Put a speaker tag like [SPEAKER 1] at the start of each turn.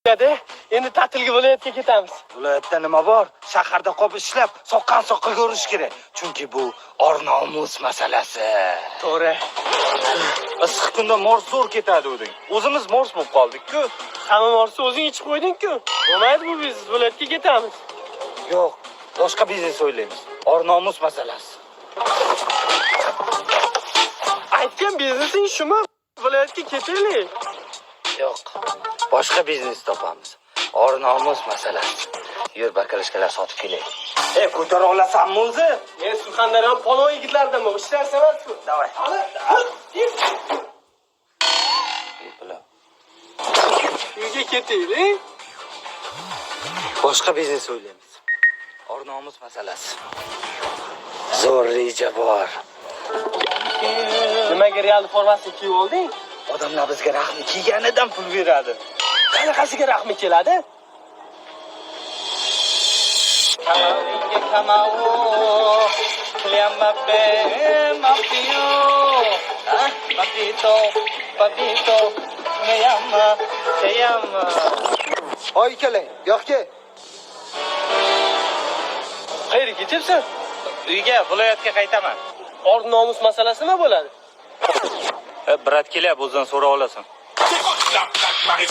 [SPEAKER 1] Tugadi. Endi ta'tilga viloyatga ketamiz.
[SPEAKER 2] Viloyatda nima bor? Shaharda qolib ishlab, soqqan soqqaga urish kerak. Chunki bu or-nomus masalasi.
[SPEAKER 1] To'g'ri.
[SPEAKER 2] Issiq kunda mors zo'r ketadi o'ding. O'zimiz mors bo'lib qoldik-ku.
[SPEAKER 1] Hamma morsi o'zing ichib qo'yding-ku. Bo'lmaydi bu biznes, viloyatga ketamiz.
[SPEAKER 2] Yo'q, boshqa biznes o'ylaymiz. Or-nomus masalasi.
[SPEAKER 1] Aytgan biznesing shumi? Viloyatga ketaylik.
[SPEAKER 2] Yo'q, boshqa biznes topamiz. Or-nomus masalasi. Yur, bakalashkalar sotib kelaylik. E, ko'tara olasanmi o'zi?
[SPEAKER 1] Men Surxondaryo polvon yigitlaridanman. Hech narsa emas bu.
[SPEAKER 2] Давай.
[SPEAKER 1] Hali uyga ketaylik.
[SPEAKER 2] Boshqa biznes o'ylaymiz. Or-nomus masalasi. Zo'r reja bor.
[SPEAKER 1] Nimaga Real formasini kiyib olding?
[SPEAKER 2] Odamlar bizga rahmi kelganidan pul beradi.
[SPEAKER 1] Qanaqasiga rahmi keladi?
[SPEAKER 2] Kamavinga kamau, Kylian Mbappe, Mbappé, ah, Papito, Papito, me llama, se llama.
[SPEAKER 3] Hoy ikkalang, yo'q ke.
[SPEAKER 1] Qayerga ketyapsan?
[SPEAKER 2] Uyga, viloyatga qaytaman.
[SPEAKER 1] Or nomus masalasi nima bo'ladi?
[SPEAKER 2] Brat kelyapti, o'zidan so'rab olasan.
[SPEAKER 4] La, la, Marie,